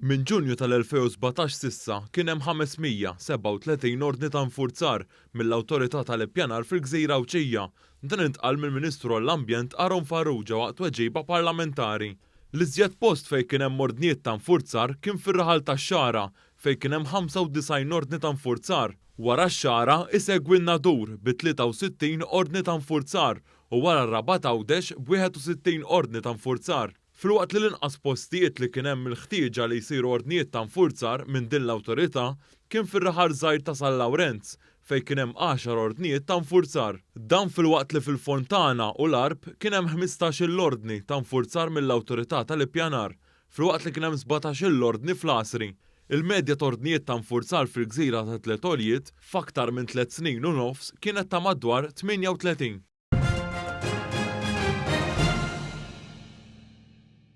Minn Ġunju tal-2017 s'issa kien hemm 537 ordni ta' infurzar mill-Awtorità tal-Ippjanar fil-gżira Għawdxija. Dan intqal mill-Ministru għall-Ambjent Aaron Farrugia waqt tweġiba parlamentari. L-iżjed post fejn kien hemm ordnijiet ta' infurzar kien fir-raħal tax-Xagħra fejn kien hemm 95 ordni ta' infurzar. Wara x-Xagħra isegwi n-Nadur bi 63 ordni ta' infurzar u wara r-Rabat Għawdex b'61 ordni ta' infurzar. Filwaqt li l-inqas postijiet li kien hemm il-ħtieġa li jsiru ordnijiet ta' nfurzar minn din l-awtorità kien fir-raħal żgħir ta' San Lawrenz fejn kien hemm għaxar ordnijiet ta' nfurzar. Dan filwaqt li fil-Fontana u l-Għarb kien hemm ħmistax-il ordni ta' nfurzar mill-Awtorità tal-Ippjanar filwaqt li kien hemm sbatax-il ordni fl-Għasri. Il-medja t'ordnijiet ta' nfurzar fil-gżira tat-Tliet Għoljiet f'aktar minn tliet snin u nofs kienet ta' madwar 38.